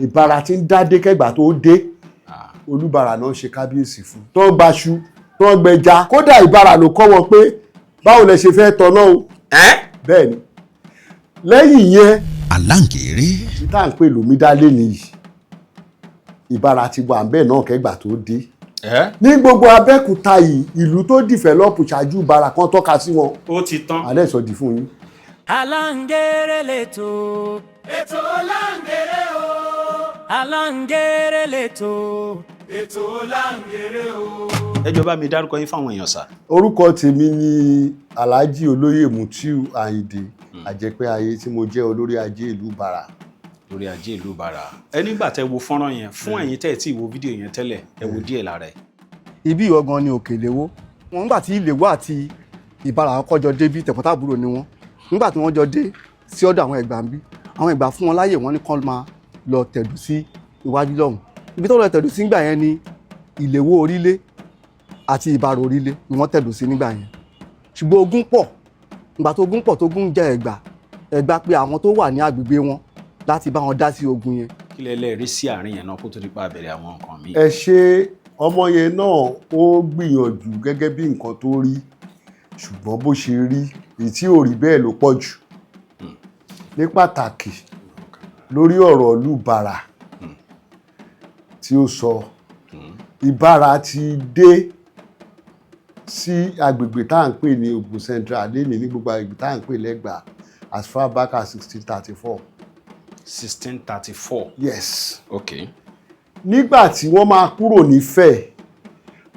Ìbára tí ń dádé kẹgbà tó dé, Olúbàrà náà ṣe kábíyèsí fún, tó gbaṣu, tó gbẹja. Kódà Ìbàrà ló kọ́ wọn pé báwo lẹ ṣe fẹ́ tọ́nà o. Bẹ́ẹ̀ ni, lẹ́yìn yẹn, Aláǹgẹ̀rẹ̀. tí tá à ń pè lómídálé nìyí, Ìbàrà ti wà bẹ́ẹ̀ náà kẹgbà tó dé. Ní gbogbo Abẹ́òkúta yìí, ìlú tó develop ṣáájú Ìbàrà kan, tọ́ka sí wọn. Ó ti tán. Alẹ́ sọ di fún yín. Aláǹgẹ̀rẹ̀ lẹ́tọ̀. Ètò láǹgẹ̀rẹ̀ o. Aláǹgẹ̀rẹ̀ lẹ́tọ̀. Ètò láǹgẹ̀rẹ̀ o. Ẹ jọ̀ọ́, bá mi dárúkọ yín fáwọn èèyàn sà. Orúkọ tèmi ni Alhaji Olóyè Mutiu Ayinde Àjẹpẹ́ Ayé, tí mo jẹ́ olórí ajé ìlú Ìbàrà. Lórí ajé ìlú Ìbàrà. Ẹ nígbà tẹ́ wo fọ́nrán yẹn, fún ẹ̀yin tẹ́ ẹ̀ tí ì wo fídíò yẹn tẹ́lẹ̀, ẹ wo díẹ̀ lára ẹ̀. Ibi ìwọ gan ni Òkè Ìléwó wọn. Nígbà tí Ìléwó àti Ìbàrà kọjọ débí, tẹ̀gbọ́ntàbúrò ni wọ́n. Nígbà tí wọ́n jọ dé sí ọ̀dọ̀ àwọn Ẹ̀gbá ń bí, àwọn Ẹ̀gbá fún wọn láàyè, wọ́n ní kán máa lọ tẹ̀dó sí iwájú lọ́hùn. Ibi tó lọ tẹ̀dó sí nígbà yẹn ni Ìléwó Orílé àti Ìbàrà Orílé ni wọ́n tẹ̀dó sí nígbà yẹn. Ṣùgbọ́n ogun pọ̀. Ìgbà tó ogun pọ̀, tó ogun jẹ́ Ẹ̀gbá, Ẹ̀gbá pé àwọn tó wà ní agbègbè wọn láti bá wọn dá sí ogun yẹn. Kí lẹ lẹ rí sí àárín yẹn náà kó tó di pa àbẹ̀rẹ̀ àwọn nǹkan míì? Ẹ ṣe. Ọmọ yẹn náà, ó gbìyànjú gẹ́gẹ́ bí nǹkan tó rí, ṣùgbọ́n bó ṣe rí, èyí tí ò rí bẹ́ẹ̀ ló pọ̀ jù, ní pàtàkì lórí ọ̀rọ̀ ìlú Ìbàrà tí ó sọ. Ìbàrà ti dé sí agbègbè tá à ń pè ní Ògùn Central lénìí, ní gbogbo agbègbè tá à ń pè lẹ́gbàá, as far back as 1634. 1634? Yes. Nígbà tí wọ́n máa kúrò nífẹ̀ẹ́,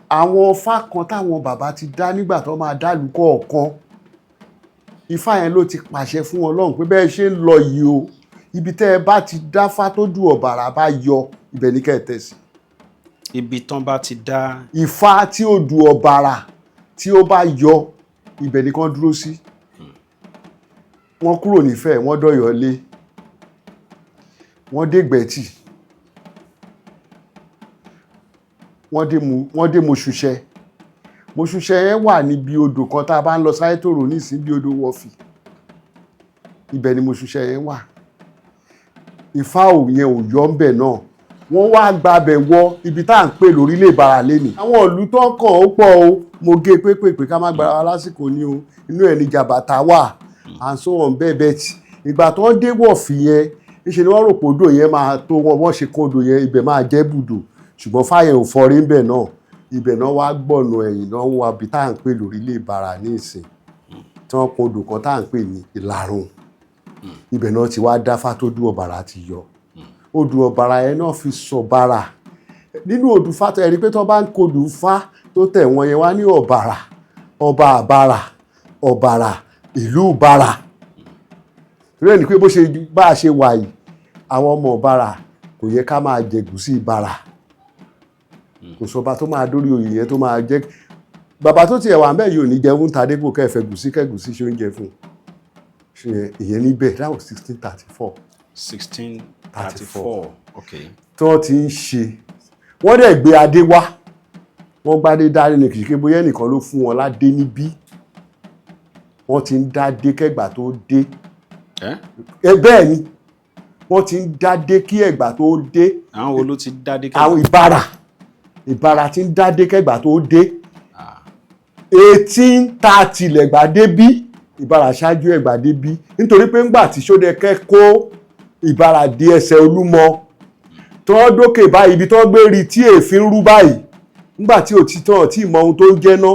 àwọn ifá kan táwọn bàbá ti dá nígbà tó máa dálùú kọ̀ọ̀kan, ifá yẹn ló ti pàṣẹ fún wọn lọ́hùn pé bẹ́ẹ̀ ṣe ń lọ yìí o, ibi tẹ́ ẹ bá ti dáfá tó dù ọ̀bàrà bá yọ, ibẹ̀ ní kẹ́ ẹ tẹ̀ sí. Ibi tán bá ti dá Ifá tí ó du ọ̀bàrà tí ó bá yọ, ibẹ̀ ní kán dúró sí. Wọ́n kúrò nífẹ̀ẹ́, wọ́n dọ̀yọ́ lé, wọ́n dé Gbẹ̀tì, wọ́n dé Mọ̀ṣúṣẹ́. Mọ̀ṣúṣẹ́ yẹn wà níbi odò kan tá a bá ń lọ Sáyétòrò nísìnyí, bí odò Wọ̀fì, ibẹ̀ ni Mọ̀ṣúṣẹ́ yẹn wà. Ifá ò yẹn ò yọ ńbẹ̀ náà, wọ́n wá gbabẹ̀ wọ ibi tá à ń pè lórílẹ̀ Ìbàrà lẹ́nìí. Àwọn ìlú tó kàn ó pọ̀ o, mo gé pépèpé ká má gbára wa lásìkò ní o. Inú ẹ̀ ní Jàbàtà wà and so on bẹ́ẹ̀ bẹ́ẹ̀. Tí ìgbà tó ń dé Wọ̀fì yẹn, níṣẹ́ ni wọ́n rò pé odò yẹn máa tó wọn, wọ́n ṣe kó odò yẹn, ibẹ̀ máa jẹ́ bùdò, ṣùgbọ́n fáyẹn ò fọrí ńbẹ̀ náà. Ibẹ̀ náà wá gbọ̀nà ẹ̀yìn náà wá ibi tá à ń pè lórílẹ̀ Ìbàrà ní ìsìn, tí wọ́n kun odò kan tá à ń pè ní Ìlarun. Ibẹ̀ náà ti wá dáfá tó dú ọ̀bàrà ti yọ. Odù ọ̀bàrà yẹn náà fi sọ bàrà nínú odù fá tó ẹ̀rí pé tó bá ń kodù fá tó tẹ̀ wọ́n yẹn wá ní ọ̀bàrà, ọba àbàrà, ọ̀bàrà, ìlú Ìbàrà. Torí ẹ̀ ní pé bó ṣe bá a ṣe wà yìí, àwọn ọmọ Ìbàrà, kò yẹ ká máa jẹ̀gúsí Ìbàrà. Kò sọba tó máa dórí oyè yẹn tó máa jẹ́ bàbá tó tiẹ̀ wà ń bẹ̀ yìí ò ní jẹun ta dépò kẹfẹ́ gùsí kẹgùsí ṣe oúnjẹ fún un. Ṣe ìyẹn níbẹ̀, that was 1634. 1634, ok. Tí wọ́n ti ń ṣe, wọ́n dẹ̀ gbé adé wá, wọ́n gbádé dání ní, kìí ṣe bóyá ẹnìkan ló fún wọn ládé níbí. Wọ́n ti ń dádé kẹ́gbà tó dé. Ẹ Ẹ bẹ́ẹ̀ ni, wọ́n ti ń dádé kí Ẹ̀gbá tó dé. Àwọn wo ló ti dádé? Àwọn Ìbàrà, Ìbàrà ti ń dádé kẹ́gbà tó dé. 1830 lẹ̀gbà dé bí. Ìbàrà ṣáájú Ẹ̀gbá dé bí, nítorí pé ńgbà tí Ṣódẹkẹ́ kó Ìbàrà dé ẹsẹ̀ Olúmọ, tó dókè báyìí, ibi tó gbé rí tí èéfín rú báyìí, nígbà tí òtítọ́ tí mọ ohun tó ń jẹ́ ná,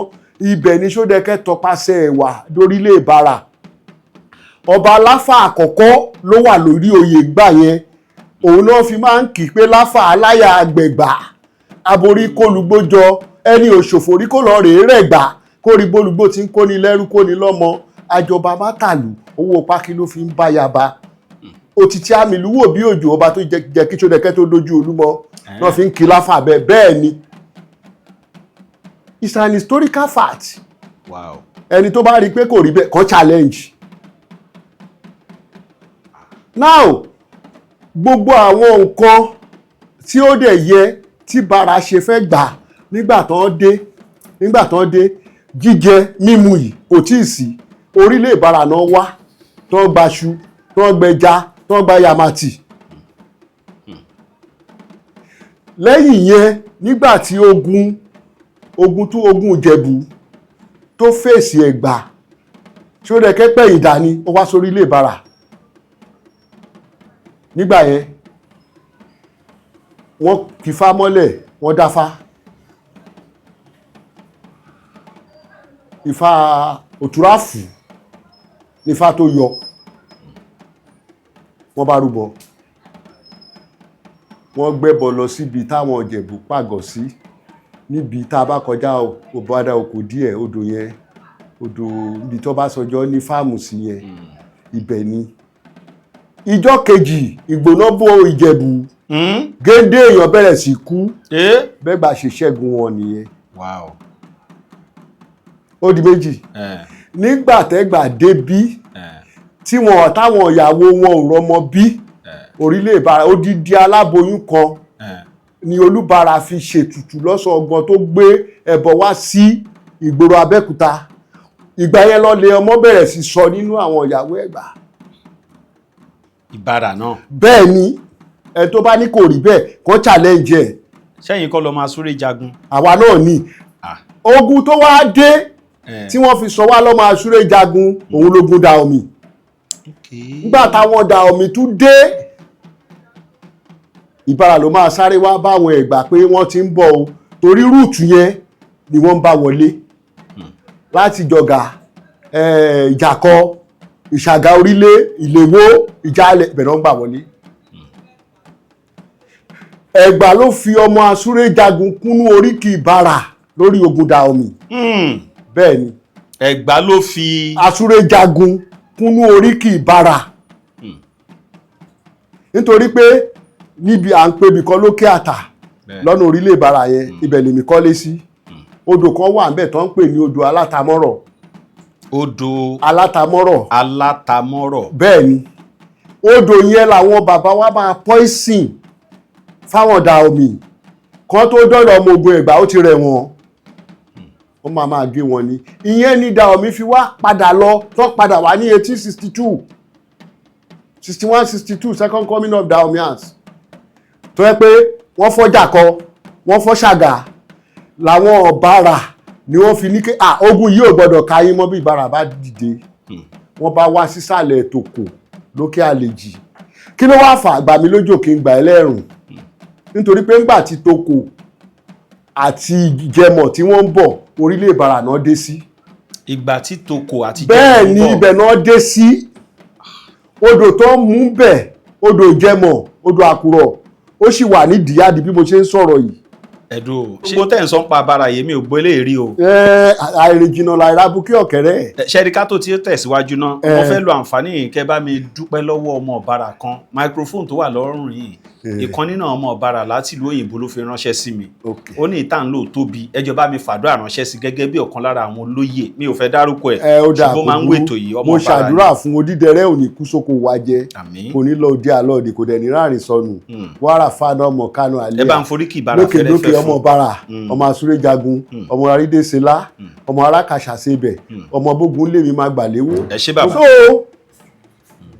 ibẹ̀ ni Ṣódẹkẹ́ tọpasẹ̀ ẹ̀wà dórílẹ̀ Ìbàrà. Ọba Aláfà àkọ́kọ́ ló wà lórí oyè gbà yẹn. Òun náà fi máa ń kì í pé Láfà aláya àgbẹ̀gbà, aborí kólúgbójọ, ẹni òṣòfò rí kó lọ rèé rẹ̀gbà, kó rí bólúgbó tí ń kóni lẹ́rú, kóni lọ́mọ, àjọba mátàlú, owó pákí ló fi ń bá yaba, òtítí àmìlú wò bí òjò. Ọba tó jẹ́ kí Ṣódẹkẹ́ tó dójú Olúmọ náà fi ń kí Láfà bẹ́ẹ̀. Bẹ́ẹ̀ ni, it's an historical fact. Ẹni tó bá rí i pé kò rí bẹ́ẹ̀ kàn challenge. Now, gbogbo àwọn nǹkan tí ó dẹ̀ yẹ tí Ìbàrà ṣe fẹ́ gbà nígbà tó ń dé, jíjẹ mímu yìí kò tí ì sí. Orílẹ̀ Ìbàrà náà wá tó ń gbaṣu, tó ń gbẹja, tó ń gba yamati. Lẹ́yìn yẹn, nígbà tí ogun tó ogun Ìjẹ̀bú tó fèsì Ẹ̀gbá tí ó rẹ̀ kẹ́pẹ́ ìdání, ó wá sórí ilé Ìbàrà. Nígbà yẹn, wọ́n kìfá mọ́lẹ̀, wọ́n dáfá Ifá òtúráfù nífá tó yọ. Wọ́n bá rúbọ, wọ́n gbẹ́bọ lọ síbi táwọn Ìjẹ̀bú pàgọ́ sí, níbi tá a bá kọjá òbádà òkú díẹ̀, odò yẹn, odò ibi tó bá sọjọ́ ní fáàmù sí yẹn, ibẹ̀ ni. Ìjọ́ kejì, ìgbóná bó Ìjẹ̀bú, géńdé èèyàn bẹ̀rẹ̀ sí kú. Bẹ́ẹ̀ gbà ṣe ṣẹ́gun wọn nìyẹn. Ó di méjì. Nígbà tẹ́gbà débí, tí wọn táwọn ìyàwó wọn ò rọmọ bí, orílẹ̀ Ìbàrà, odidi aláboyún kan ni Olúbàrà fi ṣètùtù lọ́sọ̀ ọgbọ́n tó gbé ẹbọ wá sí ìgboro Abẹ́òkúta. Ìgbà yẹn lọ́lẹ̀ ọmọ bẹ̀rẹ̀ sí sọ nínú àwọn ìyàwó Ẹ̀gbá. Ìbàrà náà? Bẹ́ẹ̀ ni. Ẹ tó bá ní kò rí bẹ́ẹ̀, kó challenge ẹ̀. Sẹ́yìn kọ́ lọ máa súré jagun? Àwa náà ni. Ogun tó wá dé tí wọ́n fi sọ wá lọ́mọ asúré jagun, òun lógun Dahomey. Nígbà táwọn Dahomey tún dé, Ìbàrà ló máa sáré wá báwọn Ẹ̀gbá pé wọ́n ti ń bọ̀ o, torí route yẹn ni wọ́n ń bá wọlé láti Jọ̀gà, Ìjàkọ, Ìṣàgà, Orílẹ̀ Ìléwó, Ìjàlẹ̀, ìbẹ̀rẹ̀ ń gbà wọlé. Ẹ̀gbá ló fi ọmọ asúré jagun kúnú oríkì Ìbàrà lórí ogun Dahomey. Bẹ́ẹ̀ ni. Ẹ̀gbá ló fi asúré jagun kúnú oríkì Ìbàrà, nítorí pé níbi à ń pè ibìkan lókè àtà lọ́nà orílẹ̀ Ìbàrà yẹn, ibẹ̀ lèmi kọ́lé sí. Odò kan wà níbẹ̀ tó ń pè ní odò Alátamọ́rọ̀. Odò Alátamọ́rọ̀. Alátamọ́rọ̀. Bẹ́ẹ̀ ni. Odò yẹn làwọn bàbá wa máa poison fáwọn Dahomey kan tó dọ́dọ̀ ọmọ ogun Ẹ̀gbá. Ó ti rẹ̀ wọ́n, wọ́n máa máa gé wọn ni. Ìyẹn ni Dahomey fi wá padà lọ, tó padà wá ní 1862, 61, 62, second coming of Dahomians, tó yẹ pé wọ́n fọ́ Jàkọ, wọ́n fọ́ Ṣàgà, làwọn Ọ̀bàrà ni wọ́n fi ní kí ah ogun yìí ò gbọ́dọ̀ ka yín mọ́. Bí Ìbàrà bá dìde, wọ́n bá wá sísàlẹ̀ Tòkò lókè Àlèjì. Kí ló wá fà gbà mí lójó kí n gbà ẹ́ lẹ́rùn? Nítorí pé ńgbà tí Tòkò àti Ìjẹmọ̀ tí wọ́n ń bọ̀, orílẹ̀ Ìbàrà náà dé sí. Ìgbà tí Tòkò àti Bẹ́ẹ̀ Jẹmọ̀ ń ni. bọ̀. Ibẹ̀ náà dé sí. Odò tó ń mú bẹ̀, odò Ìjẹmọ̀, odò Àkùrọ̀, ó sì wà ní díyàdí bí mo ṣe ń sọ̀rọ̀ yìí. Ẹ̀dùn gbogbo tẹ̀ ń sọ ń pa abara yìí, mi ò gbọ́ eléyìí rí o. Ẹ àìrìn jìnnà làìra bukí ọ̀kẹ́rẹ́. Ṣẹ́rí, ká tó ti tẹ̀síwájú náà, mo fẹ́ lo àǹfààní yìí kẹ́ bá mi dúpẹ́ lọ́wọ́ ọmọ Ọ̀bàrà kan. Microphone tó wà lọ́rùn yìí, ìkan nínú ọmọ Ọ̀bàrà láti ìlú òyìnbó ló fi ránṣẹ́ sí mi. Ó ní ìta ń lò tóbi, ẹjọ́ bá mi fàdúrà ránṣẹ́ sí gẹ́gẹ́ bí ọ̀kan lára àwọn olóyè. Mi ò fẹ́ dárúkọ ẹ̀, Ẹ ó dà ṣùgbọ́n máa ń wètò yìí, ọmọ mo Ọ̀bàrà ni. ṣàdúrà fún odídẹrẹ́, ò ní kú sóko wa jẹ. Àmín. Kò ní lọ òde àlọ́ òde, kò dẹ̀ ní ráàrin sọnù. Wàrà fáná ọmọ kánú àlẹ́. Ẹ bá ń foríkì Ìbàrà Lókè lókè. fẹ́rẹ́fẹ́ Ọmọ fún. Bàrà, ọmọ asúré jagun, ọmọ arídèsélá, ọmọ arákàṣàṣebẹ̀, ọmọ bógun lèmi máa gbà léwó. Ẹ ṣé, bàbá. So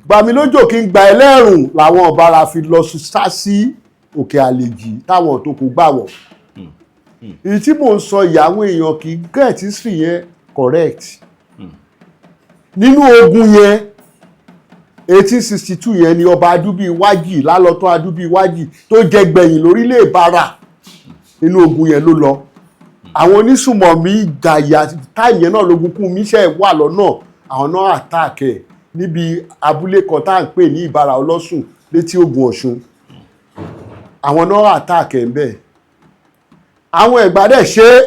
gbàmí lójó kí n gba ẹlẹ́rùn làwọn Ọ̀bàrà fi lọ sá sí òkè Àlèjì táwọn tó kò gbà wọ̀. Èyí tí mò ń sọ ìyàwó èèyàn kì í get history yẹn correct. Nínú ogun yẹn, 1862 yẹn ni ọba Adúbí Wájì lálọ́tọ́, Adúbí Wájì tó jẹ gbẹ̀yìn lórílẹ̀ Ìbàrà, nínú ogun yẹn ló lọ. Àwọn onísùmọ̀mí jàyà táìmù yẹn náà lógun kún mi ṣe wà lọ́nà, àwọn náà attack ẹ̀ níbi abúlé kan tá à ń pè ní Ìbàrà Ọlọ́sùn létí Ògùn Ọ̀ṣun. Àwọn náà attack ẹ̀ ń bẹ̀. Àwọn Ẹ̀gbá dẹ̀ ṣe é.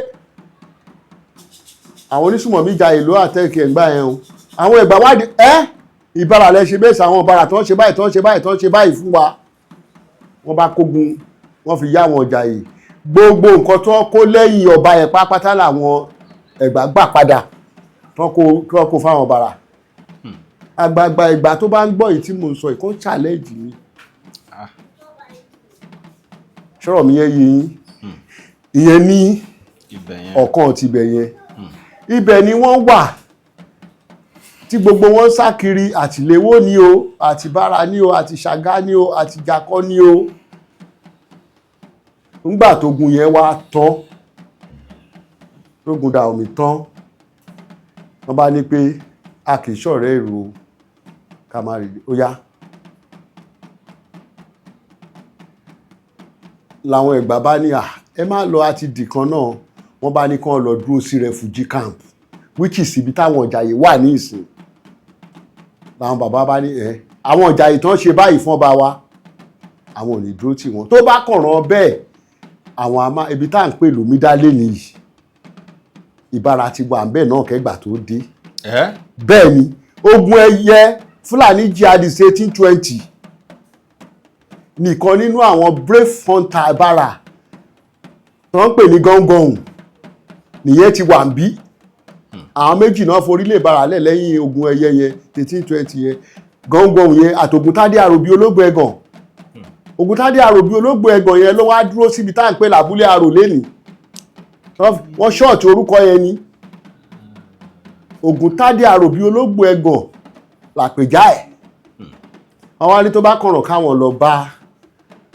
Àwọn onísùmọ̀mí jàyè ló attack ẹ̀ ń gbà yẹn o. Àwọn Ẹ̀gbá wádìí ẹ́ Ìbàrà lẹ ṣe bẹ́ẹ̀ sí àwọn Ìbàrà tó ń ṣe báyìí, tó ń ṣe báyìí, tó ń ṣe báyìí fún wa. Wọ́n bá kógun, wọ́n fi yá àwọn ọjà yìí. Gbogbo nǹkan tó kó lẹ́yìn ọba yẹn pátápátá làwọn Ẹ̀gbá gbà padà, tó kó fáwọn Ìbàrà. Àgbààgbà ìgbà tó bá ń gbọ́ yìí tí mò ń sọ yìí, kó challenge mi. Ṣọ́rọ̀ mi yẹn yé yín? Ìyẹn ní Ibẹ̀ yẹn. Ọ̀kan ti ibẹ̀ yẹn, ibẹ̀ ni wọ́n wà tí gbogbo wọn sá kiri, àtìléwó ni o, àti Bára ni o, àti Ṣàgá ni o, àti Jàkọ́ ni o. Ńgbà tógun yẹn wá tán, tógun Dahomey tán, wọ́n bá ní pé a kì í ṣọ̀rẹ́ èrò, ká má rí ó yá. Làwọn Ẹ̀gbá bá ní, "À, ẹ má lọ, àti dìkan náà." Wọ́n bá ní kán lọ dúró sí refugee camp, which is ibi táwọn Ìjàyè wà ní ìsìn. Làwọn bàbá bá ní, ẹ àwọn Ìjàyè tán ṣe báyìí fún ọba wa, àwọn ò ní dúró tì wọ́n. Tó bá kọ̀ràn bẹ́ẹ̀, àwọn àmà ibi tá à ń pè lómídálé nìyí, Ìbára ti wà bẹ́ẹ̀ náà kẹ́gbà tó dé. Ẹ́. Bẹ́ẹ̀ ni, ogun ẹyẹ Fúlàní jihadist 1820 nìkan nínú àwọn brave hunter Ìbára tó ń pè ní gọ́ngọ̀hùn nìyẹn ti wà ń bí. Àwọn méjì náà forí lè Ìbára lẹ̀ lẹ́yìn ogun ẹyẹ yẹn, 1820 yẹn. Gọ́ngọ̀hùn yẹn àtògùntádé àròbí ológun ẹ̀gàn. Ògúntádé àròbí ológun ẹ̀gàn yẹn ló wá dúró síbi tá à ń pè lábúlé àrò lẹ́nìí. Wọ́n ṣọ́ọ̀tì orúkọ yẹn ni Ògúntádé àròbí ológun ẹ̀gàn làpèjá ẹ̀. Wọ́n wá ní tó bá kọ̀rọ̀ káwọn lọ bá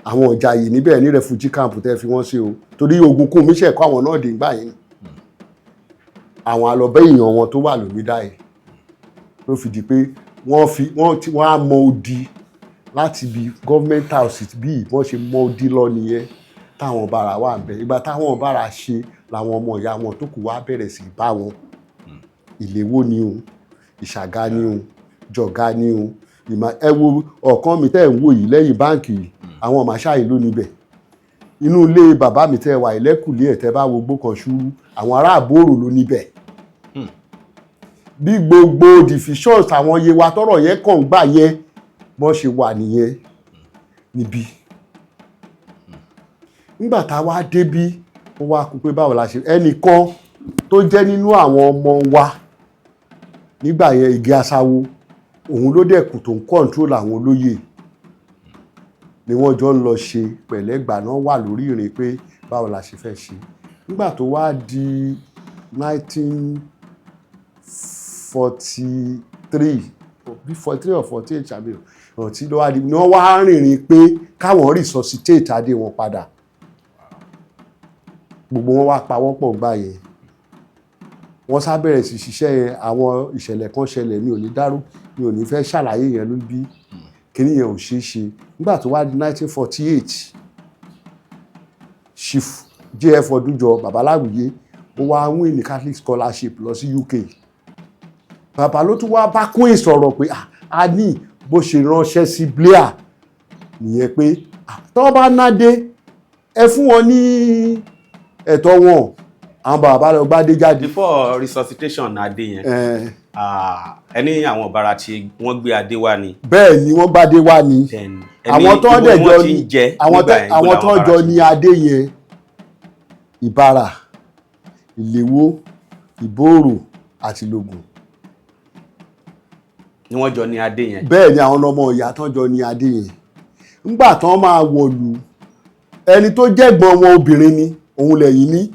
àwọn Ìjàyè níbẹ̀ ní refugee camp tẹ́ fi wọ́n sí o, torí ogun kún mi ṣẹ̀kọ́ àwọn náà dé ńgbà yẹn. Àwọn àlọ́bẹ́ èèyàn wọn tó wà lómídá yìí ló fi di pé wọ́n fi wọ́n tí wọ́n á mọ odi láti ibi government house bí wọ́n ṣe mọ odi lọ nìyẹn, táwọn Ìbàrà wà ń bẹ. Ìgbà táwọn Ìbàrà ṣe làwọn ọmọ ìyá wọn tó kù wá bẹ̀rẹ̀ sí bá wọn. Ìléwó ni o, Ìṣàgá ni o, Jọ̀gá ni o. Ìmọ̀ ẹ wo ọ̀kan mi tẹ́ ẹ̀ ń wò yìí lẹ́yìn báǹkì yìí, àwọn màṣáì ló níbẹ̀. Inú ilé bàbá mi tẹ́ wà ìlẹ́kùlé ẹ̀, tẹ́ bá wo gbó kan ṣúrú, àwọn ará àbórò ló níbẹ̀. Bí gbogbo divisions àwọn Yewa tọrọ yẹn kàn ń gbà yẹn bọ́n ṣe wà nìyẹn níbí. Nígbà tá a wá débí, ó wá kú pé báwo la ṣe. Ẹnìkan tó jẹ́ nínú àwọn ọmọ wa nígbà yẹn, Igi Asáwo, òun ló dẹ̀ kù tó ń control àwọn olóyè ni wọ́n jọ ń lọ ṣe pẹ̀lẹ́gbà náà wà lórí ìrìn pé báwo la ṣe fẹ́ ṣe. Nígbà tó wá di 1943 bí, 43 or 48 àbí ọ̀tí ló wá di ni wọ́n wá rìnrìn pé káwọn resuscitate adé wọn padà. Gbogbo wọn wá pawọ́pọ̀ gbà yẹn, wọ́n sá bẹ̀rẹ̀ sí ṣiṣẹ́ yẹn. Àwọn ìṣẹ̀lẹ̀ kan ṣẹlẹ̀, mi ò ní dárú, mi ò ní fẹ́ ṣàlàyé yẹn ló bí kíní yẹn ò ṣeé ṣe. Nígbà tó wá di 1948, Chief J.F. Ọdúnjọ Babaláwìyé, ó wá win ní Catholic scholarship lọ sí UK. Bàbá ló tún wá bá Queen sọ̀rọ̀ pé a ní bó ṣe ránṣẹ́ sí Blair nìyẹn pé tọ́ bá nádé, ẹ fún wọn ní ẹ̀tọ́ wọn. Àwọn bàbá lọ gbádé jáde. Before resuscitation adé yẹn, ẹni àwọn Ìbàrà tí wọ́n gbé adé wá ni? Bẹ́ẹ̀ ni, wọ́n gbádé wá ni. Then àwọn tó ibo dẹ̀ ni jọ wọ́n ti ní ń jẹ àwọn nígbà yẹn? Ibo àwọn làwọn tó Ìbàrà jọ ti ní adé yẹn, Ìbàrà, Ìléwó, Ìbòrò àti Ìlógùn. Ni wọ́n jọ ní adé yẹn? Bẹ́ẹ̀ ni, àwọn ọmọ ìyá tán jọ ní adé yẹn. Ńgbà tán máa wọ̀lú, ẹni tó jẹ́gbọ́n wọn obìnrin ni òun lẹ́yìn ní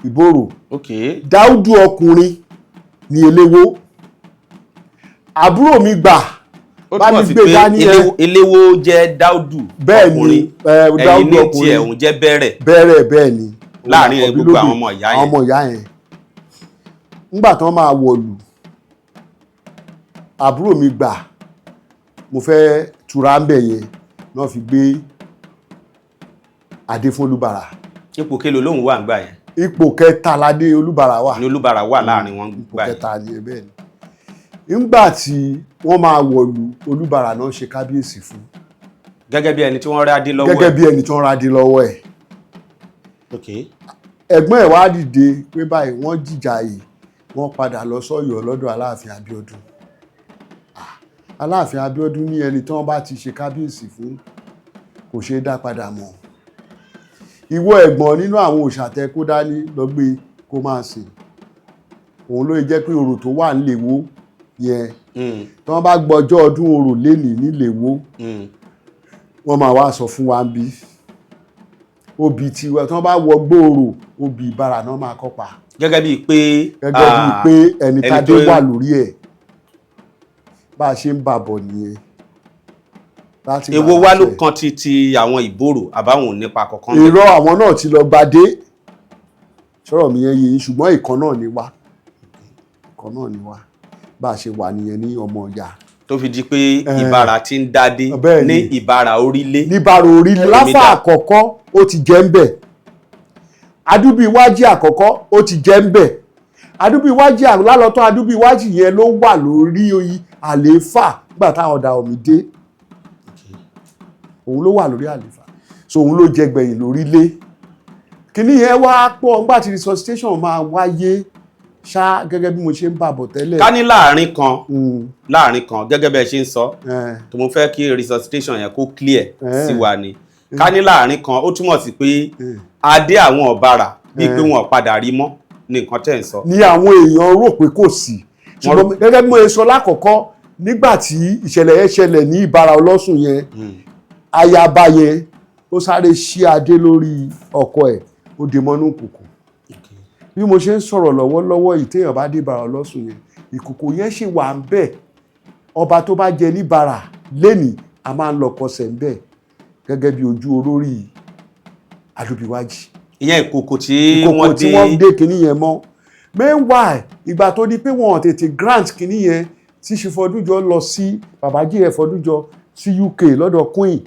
Ìbòrò. Dáúdù ọkùnrin ní Eléwó. Àbúrò mi gbà Ó bá mi túmọ̀ sí gbé pé dání ẹ. Eléwó jẹ́ Dáúdù Bẹ́ẹ̀ ni. ọkùnrin, ẹ̀yin Dáúdù ní tiẹ̀ ọkùnrin. òun jẹ́ Bẹ̀rẹ̀. Bẹ́ẹ̀rẹ̀, bẹ́ẹ̀ ni. Láàrin Òun àkọ́bí gbogbo àwọn lóbìn. ọmọ ìyá yẹn. Àwọn ọmọ ìyá yẹn, ńgbà tán máa wọ̀lú, àbúrò mi gbà mo fẹ́ tura ń bẹ̀ yẹn náà fi gbé adé fún Olúbàrà. Ipò kelo lóhùn wà ńgbà yẹn? Ipò kẹta ládé Olúbàrà wà. Ní Olúbàrà wà láàrin wọn Ipò gbà yẹn. kẹta ni ẹ. Bẹ́ẹ̀ ni, ńgbà tí wọ́n máa wọ̀lú, Olúbàrà náà ṣe kábíyèsí fún. Gẹ́gẹ́ bí ẹni tí wọ́n rí adé lọ́wọ́ Gẹ́gẹ́ ẹ̀. bí ẹni tí wọ́n ra dé lọ́wọ́ ẹ̀. Ẹ̀gbọ́n ẹ̀ wá dìde pé báyìí wọ́n jìjà yìí, wọ́n padà lọ sọ́yọ́ lọ́dọ̀ Aláàfin Abíọ́dún. Aláàfin Abíọ́dún ní ẹni tí wọ́n bá ti ṣe kábíyèsí fún kò ṣeé dá padà mọ́. Ìwọ ẹ̀gbọ́n nínú àwọn òòṣà tẹ kó dání lọ gbé kó máa sìn. Òun ló jẹ́ pé orò tó wà nílèwó yẹn, tí wọ́n bá gbọ́jọ́ ọdún orò lénìí nílèwó, wọ́n máa wá sọ fún wa ń bí obì tiwa. Tí wọ́n bá wọ gbòòrò, obì Ìbàrà náà máa kọ́ pa. Gẹ́gẹ́ bíi pé Gẹ́gẹ́ bíi pé ẹni ẹni tádé tó wà lórí ẹ̀. Bá a ṣe ń bàbọ̀ nìyẹn. Láti Èwo gbà wá ló wáṣẹ̀. kan ti àwọn ìbòrò àbáwọn ò nípa kankan bẹ́ẹ̀? Irọ́, àwọn náà ti lọ gbadé. Sọ̀rọ̀ mi yẹn yé yín? Ṣùgbọ́n ìkan náà ni wá, ìkan náà ni wá. Bá a ṣe wà nìyẹn ní ọmọ ìyá. Tó fi di pé Ìbàrà ti ń dádé Bẹ́ẹ̀ ní ni. Ìbàrà orílẹ̀. Níbàrò orílẹ̀ láfà àkọ́kọ́, ó ti jẹ́ ń bẹ̀. Adúbíwájì àkọ́kọ́, ó ti jẹ́ ń bẹ̀. Adúbíwájì lálọ́tọ́, Adúbíwájì yẹn ló wà lórí àlééfà nígbà táwọn Dahomey dé. Òun ló wà lórí àlééfà, so òun ló jẹ gbẹ̀yìn lórílẹ̀. Kíní yẹn wá pọ̀ nígbà tí resuscitation máa wáyé ṣá, gẹ́gẹ́ bí mo ṣe ń bàbọ̀ tẹ́lẹ̀. Ká ní láàrin kan, láàrin kan, gẹ́gẹ́ bẹ́ẹ̀ ṣe ń sọ, tó mo fẹ́ kí resuscitation yẹn kó clear sí wa ni, ká ní láàrin kan, ó túmọ̀ sí pé adé àwọn ọ̀bàrà bíi pé wọn ò padà rí mọ́ ní nǹkan tẹ̀ ń sọ. Ní àwọn èèyàn rò pé kò sí, ṣùgbọ́n gẹ́gẹ́ bí mo ṣe sọ lákọ̀ọ́kọ́, nígbà tí ìṣẹ̀lẹ̀ yẹn ṣẹlẹ̀ ní Ìbàrà Ọlọ́sùn yẹn, ayaba yẹn ó sáré ṣí adé lórí ọkọ ẹ̀, ó dé mọ́nú ìkòkò. Bí mo ṣe ń sọ̀rọ̀ lọ́wọ́lọ́wọ́ yìí, téèyàn bá dé Ìbàrà Ọlọ́sùn yẹn, ìkòkò yẹn ṣì wà ń bẹ̀. Ọba tó bá jẹ níbàrà lénìí, a máa ń lọ kọsẹ̀ ń bẹ̀ gẹ́gẹ́ bí ojú olórí Adúbíwájì. Ìyẹn ìkòkò tí Ìkòkò wọ́n tí dé wọ́n dé kinní yẹn mọ́. Meanwhile, ìgbà tó di pé wọ́n tètè grant kinní yẹn, tí Ṣifọdúnjọ lọ sí, bàbá jíire Fọdúnjọ sí UK lọ́dọ̀ Queen,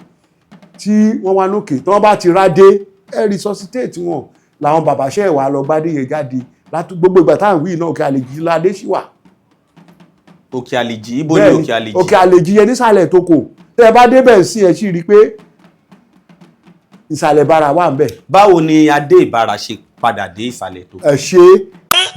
tí wọ́n wá lókè, tí wọ́n bá ti rádé, ẹ resuscitate wọn, làwọn bàbá ṣẹ́ wà lọ gbádé yẹn jáde látú. Gbogbo ìgbà táwọn wí náà, Òkè Àlèjì ládé ṣì wà. Òkè Àlèjì, ibo ni? Bẹ́ẹ̀ni, Òkè Àlèjì. Òkè Àlèjì yẹn nísàlẹ̀ tó kò tẹ́ ẹ bá débẹ̀ sí, ẹ sì rí i pé ìsàlẹ̀ Ìbàrà wà ń bẹ̀. Báwo ni adé Ìbàrà ṣe padà dé ìsàlẹ̀ tó? Ẹ ṣe é.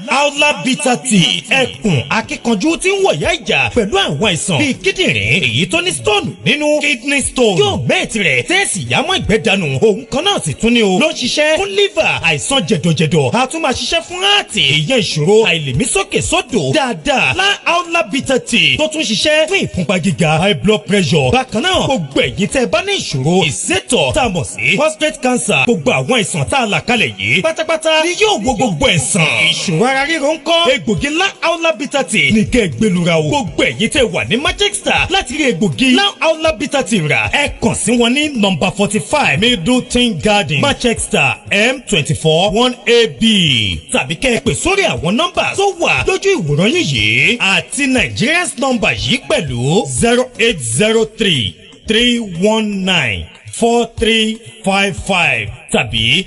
Aula Bitter Tea, ẹkùn akíkanjú tí ń wọ̀yá ìjà pẹ̀lú àwọn àìsàn bíi kíndìnrín èyí tó ní stone nínú, kidney stone, yóò mẹ́ẹ̀tì rẹ̀ tẹ́ẹ̀sì yámọ́ ìgbẹ́ dànù. Òun kan náà sì tún ní o ló ń ṣiṣẹ́ fún liver, àìsàn jẹ̀dọ̀jẹ̀dọ̀, a tún máa ṣiṣẹ́ fún heart, ìyẹn ìṣòro àìlèmísókè sódò dáadáa. Lá Aula Bitter Tea tó tún ṣiṣẹ́ fún ìfúnpá gíga, high blood pressure. Bákan náà, gbogbo ẹ̀yin tẹ́ ẹ bá ní ìṣòro ìsétọ̀ tá a mọ̀ sí prostate cancer, gbogbo àwọn àìsàn tá a là kalẹ̀ yìí pátápátá ni yóò wo gbogbo ẹ̀sán. Ìṣòro ara ríro ń kọ́? Egbògi lá Aula Bitter Tea ní kẹ́ ẹ gbẹlura o. Gbogbo ẹ̀yin tẹ́ wà ní Manchester, láti rí egbògi lá Aula Bitter Tea rà, ẹ kàn sí wọn ní nọ́mbà 45 Middleton Garden, Manchester, M24 1AB, tàbí kẹ́ ẹ pè sórí àwọn nọ́mbà tó wà lójú ìwòran yín yìí àti Nigerians nọ́mbà yìí pẹ̀lú: 08033194355 tàbí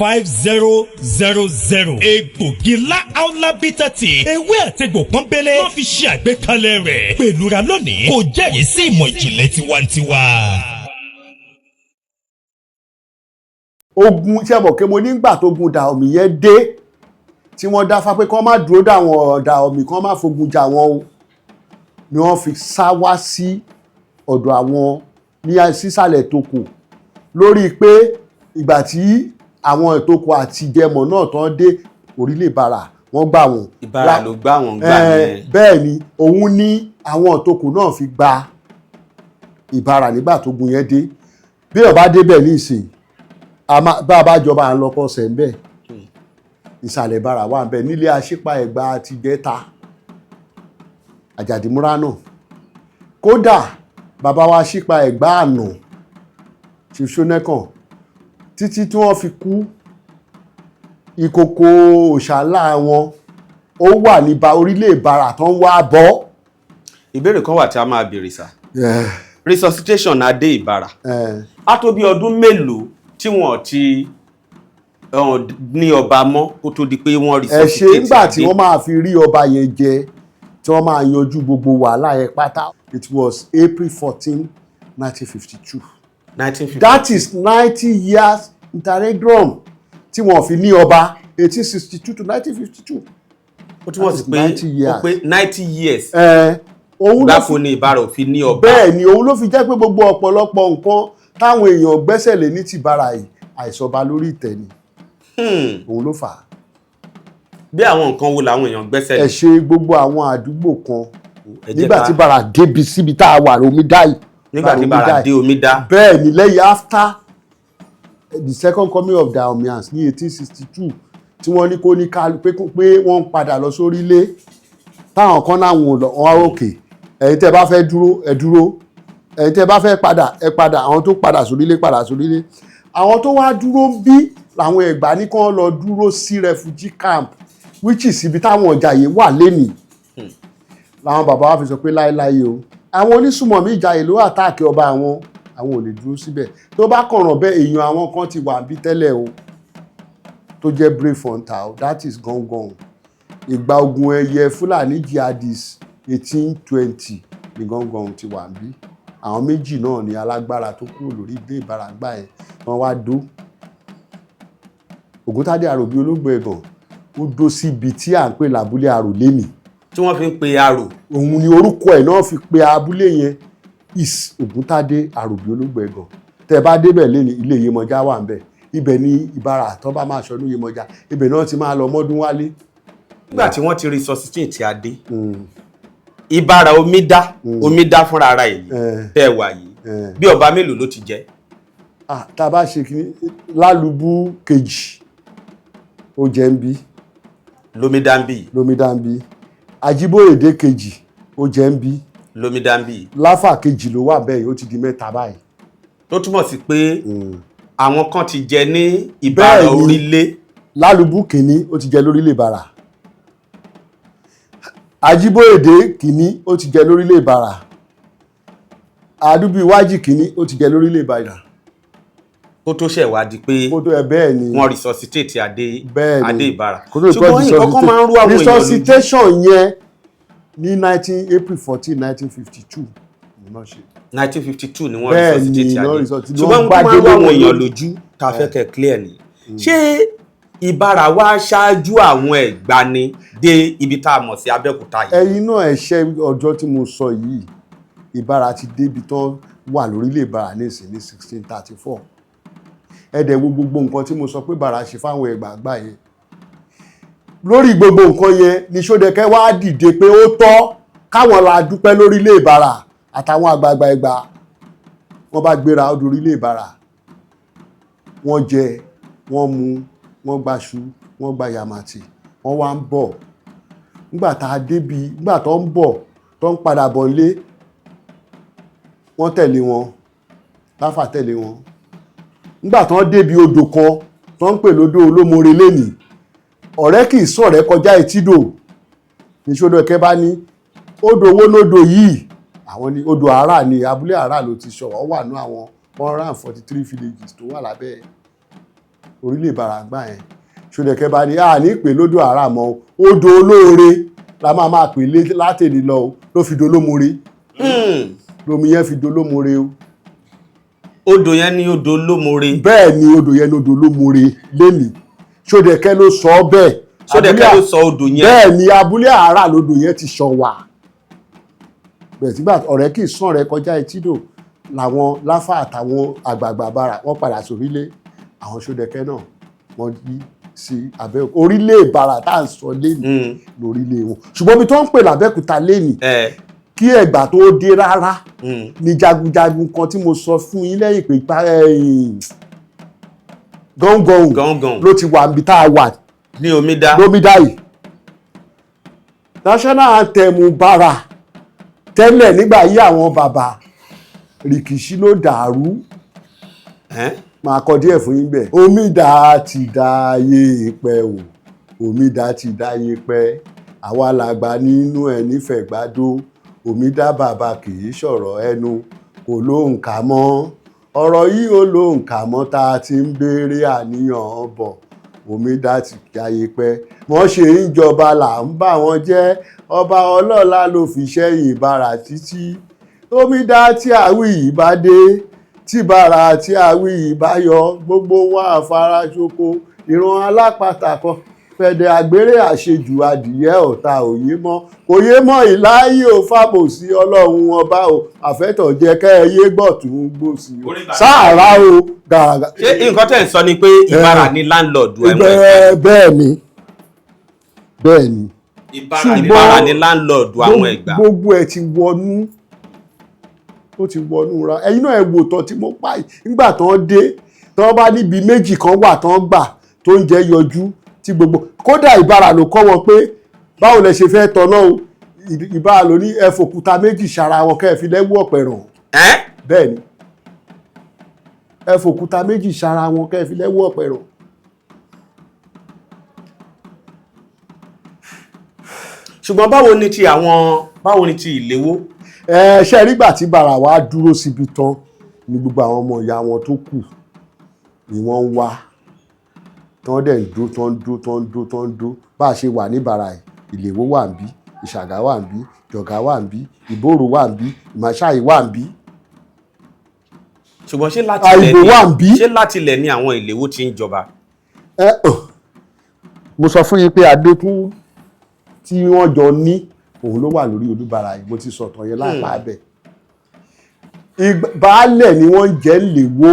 08026265000. Egbògi lá Aula Bitter Tea, ewé àtegbò pọ́nbélé wọ́n fi ṣe àgbékalẹ̀ rẹ̀. Pẹ̀lúra lónìí, kò jẹ́rìí sí ìmọ̀ ìjìnlẹ̀ tiwantiwa. Ogun ṣe mọ̀ pé mo nígbà tó gun Dahomey yẹn dé, tí wọ́n dáfá pé kán má dúró dàwọn Dahomey, kán má fogun jà wọ́n o, ni wọ́n fi sá wá sí ọ̀dọ̀ àwọn ní sísàlẹ̀ Tókò, lórí pé ìgbà tí àwọn Ìtòkò àti Ìjẹmọ̀ náà tán dé orílẹ̀ Ìbàrà, wọ́n gbà wọ́n. Ìbàrà ló gbà wọ́n gbà yẹn. Bẹ́ẹ̀ ni, òun ní àwọn Ìtòkò náà fi gba Ìbàrà nígbà tó gun yẹn dé. Bí ó bá débẹ̀ ní ìsìn, bá a bá jọba, à ń lọ kọsẹ̀ ń bẹ̀. Ìsàlẹ̀ Ìbàrà wà ń bẹ̀ nílé Aṣípa Ẹ̀gbá àti Ìjẹta Àjàdímúrà náà. Kódà bàbá wa Aṣípa Ẹ̀gbá àná, Chief Ṣónẹ́kàn, títí tí wọ́n fi kú, ìkòkò òṣàlá wọn ó wà ní orílẹ̀ Ìbàrà tó ń wá bọ́. Ìbéèrè kan wà tí a máa béèrè sà. Resuscitation adé Ìbàrà, á tó bí ọdún mélòó tí wọ́n ti ní ọba mọ́ kó tó di pé wọ́n Ẹ ṣe. resuscitate Nígbà tí adé? wọ́n máa fi rí ọba yẹn jẹ, tí wọ́n máa yanjú gbogbo wàhálà yẹn pátá, it was April 14, 1952. 1950. That is 90 years interregnum tí wọ́n fi ní ọba, 1862 to 1952. Ó túmọ̀ sí pé 90 years. ó pé 90 years Ẹ òun ló gbáko fi ni Ìbàrà ò fi ní ọba. Bẹ́ẹ̀ ni, òun ló fi jẹ́ pé gbogbo ọ̀pọ̀lọpọ̀ nǹkan táwọn èèyàn gbẹ́sẹ̀ lé ní tìbára yìí, àìsọba lórí ìtẹ́ ni. Òun ló fà á. Bí àwọn nǹkan wo làwọn èèyàn gbẹ́sẹ̀ Ẹ lé? ṣe. Gbogbo àwọn àdúgbò kan Ẹ jẹ́ nígbà tí Bàrà débi síbi tá a wà, omi dá yìí. Nígbà tí Bàrà dé omi dá. Bẹ́ẹ̀ ni, lẹ́yìn after the second coming of Dahomians ní 1862, tí wọ́n ní kó ní ká pé wọ́n ń padà lọ sórílé, táwọn kan náà wọn ò lọ, wọn òkè. Ẹ̀yin tẹ́ bá fẹ́ dúró, ẹ dúró. Ẹ̀yin tẹ́ bá fẹ́ padà, ẹ padà. Àwọn tó padà sórílé, padà sórílé. Àwọn tó wá dúró ń bí làwọn Ẹ̀gbá ní kán lọ dúró sí refugee camp, which is ibi táwọn Ìjàyè wà lénìí. Làwọn bàbá wa fi sọ pé láéláé o, àwọn onísùmọ̀mí Ìjàyè ló attack ọba àwọn, àwọn ò lè dúró síbẹ̀. Tó bá kọ̀ràn bẹ́ẹ̀, èèyàn àwọn kan ti wà bí tẹ́lẹ̀ o, tó jẹ́ brave hunter o. That is gangan ìgbà ogun ẹyẹ Fúlàní jihadis, 1820 ní gangan ti wà bí. Àwọn méjì náà ní alágbára tó kúrò lórí ilé Ìbàràgbà yẹn, wọ́n wá dó. Ògúntádé Àròbí Ológbò Ẹ̀gàn, ó dó síbi tí à ń pè lábúlé Àrò lénìí. Tí wọ́n fi ń pe Arò. Òun ni orúkọ ẹ̀ náà fi pe abúlé yẹn, is Ògúntádé Àròbí Ológbò Ẹ̀gàn. Tẹ́ bá débẹ̀ lénìí, ilé Yemọja wà ń bẹ̀. Ibẹ̀ ní Ìbàrà tó bá máa ṣọdún Yemọja, ibẹ̀ náà ti máa lọ mọ́dún wálé. Nígbà tí wọ́n ti resuscitate adé Ìbàrà, Omidá, Omidá fúnra ara yìí tẹ́ ẹ wà yìí, bí ọba mélòó ló ti jẹ? Ah, tá a bá ṣe kí Lálùbú kejì, ó jẹ́ ń bí. Lomidá ń bí. Lomidá ń bí. Ajíbóyèdé kejì, ó jẹ́ ń bí. Lomidá ń bí. Láfà kejì ló wà bẹ́ẹ̀, ó ti di mẹ́ta báyìí. Tó túmọ̀ sí pé àwọn kan ti jẹ ní Ìbàrà Bẹ́ẹ̀ni. orílẹ̀. Lálùbú kìíní, ó ti jẹ lórílẹ̀ Ìbàrà. Ajíbóyèdé kìíní, ó ti jẹ lórílẹ̀ Ìbàrà. Àdúbíwájì kìíní, ó ti jẹ lórílẹ̀ Ìbàrà. Kó tó ṣẹ̀ wá di pé Kó tó ẹ, bẹ́ẹ̀ ni. wọ́n resuscitate adé Bẹ́ẹ̀ ni. adé Ìbàrà. Kó tó di pé Ṣùgbọ́n nǹkan kan máa ń rú àwọn èèyàn lójú. Resuscitation yẹn ní 19 April 14 1952 ni wọ́n ṣe. 1952 ni wọ́n Bẹ́ẹ̀ ni, resuscitate wọ́n adé. resuscitate. Ṣùgbọ́n Wọ́n nǹkan máa ń rú gbádé àwọn lórí. èèyàn lójú tá a fẹ́ kẹ́ clear ni, ṣé Ìbàrà wá ṣáájú àwọn Ẹ̀gbá ni dé ibi tá a mọ̀ sí Abẹ́òkúta yìí? Ẹ̀yin náà, ẹ̀ṣẹ́ ọjọ́ tí mo sọ yìí, Ìbàrà ti débi tán wà lórílẹ̀ Ìbàrà nísìn ní 1634. Ẹ̀dẹ̀ wo gbogbo nǹkan tí mo sọ pé Ìbàrà ṣe fáwọn Ẹ̀gbá gbà yẹn. Lórí gbogbo nǹkan yẹn ni Ṣódẹkẹ́ wá dìde pé ó tọ́ káwọn la dúpẹ́ lórílẹ̀ Ìbàrà àtàwọn àgbààgbà Ẹ̀gbá. Wọ́n bá gbéra ó dorílẹ̀ Ìbàrà, wọ́n jẹ, wọ́n mu, wọ́n gbaṣu, wọ́n gba yàmàtì, wọ́n wá ń bọ̀. Nígbà tá a débi, nígbà tó ń bọ̀, tó ń padà bọ̀ lé, wọ́n tẹ̀lé wọn, Láfà tẹ̀lé wọn. Nígbà tó ń débi odò kan tó ń pè lódò Olómore lénìí, ọ̀rẹ́ kì í sọ̀rẹ́ kọjá etídò ní. Ṣódẹkẹ́ bá ní, odò owó lódò yìí? Àwọn ní odò Àrà ní abúlé Àrà ló ti ṣọ̀wọ́, wà ní àwọn 143 villages tó wà lábẹ́ orílẹ̀ Ìbàràgbà yẹn. Ṣódẹkẹ́ bá ní, a ní pè lódò Àrà mọ́, odò olóore la máa máa pè látẹ̀lé lọ o. Ló fi dolómore, lomi yẹn fi dolómore o. Odò yẹn ní odò Olómore. Bẹ́ẹ̀ ni, odò yẹn ní odò Olómore lénìí. Ṣódẹkẹ́ ló sọ ọ́ bẹ́ẹ̀. Ṣódẹkẹ́ ló sọ odò yẹn. Bẹ́ẹ̀ ni, abúlé Àrà lodò yẹn ti ṣàn wà bẹ́ẹ̀. Sígbà ọ̀rẹ́ kì í sàn rẹ kọjá etídò, làwọn Láfà àtàwọn àgbààgbà Bàrà wọ́n padà sórílẹ̀. Àwọn Ṣódẹkẹ́ náà, wọ́n yí sí Abẹ́òkúta. Orílẹ̀ Ìbàrà tá à ń sọ lénìí lórílẹ̀ wọn, ṣùgbọ́n ibi tó ń pè lábẹ́òkúta lénìí, kí Ẹ̀gbá tó dé rárá ní jagunjagun kan tí mo sọ fún yín lẹ́yìn pé gọ́ngọ̀n Gángan ló ti wà níbi tá a wà. Ní Omidá. Lómídá yìí, national anthem Bàrà tẹ́lẹ̀ nígbà yí àwọn bàbá, rìkìṣí ló dàrú. Máa kọ díẹ̀ fún yín bẹ́ẹ̀. Omidá ti dáyé pẹ́ o, Omidá ti dáyé pẹ́, àwa làgbà nínú ẹ̀ nífẹ̀ẹ́ gbádó. Omidá bàbá kì í sọ̀rọ̀ ẹnu, kò lóǹkà mọ́ ọ̀rọ̀ yìí, ó lóǹkà mọ́ tá a ti ń béèrè àníyàn bọ̀. Omidá ti dáyé pẹ́, wọ́n ṣe ń jọba là ń bá wọn jẹ́, ọba ọlọ́lá ló fi ṣẹ́yìn Ìbàrà títí. Omidá tí àwí yìí bá dé, tí Bàrà tí àwí yìí bá yọ, gbogbo wa àfaraṣoko ìran alápatà kan fẹ̀dẹ̀ àgbèrè àṣejù adìyẹ ọ̀tá òye mọ́ kò yé mọ́ ìláyé ò fàbòsí ọlọ́run ọba ò àfẹ́tọ̀ jẹ́ kẹ́ ẹ yé gbọ̀tún gbòsì o sáàrà o gàràgà. Ṣé nǹkan tẹ̀ ń sọ ni pé Ìbàrà ní landlord ẹ̀wọ̀n? Bẹ́ẹ̀ ni, bẹ́ẹ̀ ni. Ìbàrà ní landlord àwọn Ẹ̀gbá. Gbogbo ẹ̀ ti wọnú, ó ti wọnú ra. Ẹ̀yin náà ẹ wò tán tí mo pa yìí, nígbà tán dé, tán bá níbi méjì kan wà tán gbà tó ń jẹ́ yọjú tí gbogbo, kódà Ìbàrà ló kọ́ wọn pé báwo lẹ ṣe fẹ́ tọ́nà o. Ìbára ló ní ẹ fòkúta méjì ṣara wọn kẹ́ ẹ fi lẹ́wọ́ ọ̀pẹ̀ràn. Ẹ́. Bẹ́ẹ̀ ni, ẹ fòkúta méjì ṣara wọn kẹ́ ẹ fi lẹ́wọ́ ọ̀pẹ̀ràn. Ṣùgbọ́n báwo ni ti Ìléwó? Ẹ ṣe rígbà tí bàrà wa dúró síbi tán ni gbogbo àwọn ọmọ ìyá wọn tó kù ni wọ́n ń wá tán dẹ̀ ń dó tán ń dó tán ń dó tán ń dó. Bá a ṣe wà ní bàrà yìí, Ìléwó wà ń bí, Ìṣàgá wà ń bí, Jọ̀gá wà ń bí, Ìbòrò wà ń bí, Ìmáṣáì wà ń bí. Ṣùgbọ́n ṣé láti ilẹ̀ Àìgbò ni wà ń bí. Ṣé láti ilẹ̀ ni àwọn Ìléwó ti ń jọba? Ẹ ò, mo sọ fún yín pé Adékún tí wọ́n jọ ní òun ló wà lórí Olúbàrà yìí. Mo ti sọ̀tàn yẹn lápá abẹ. Baálẹ̀ ni wọ́n ń jẹ́ Léwó,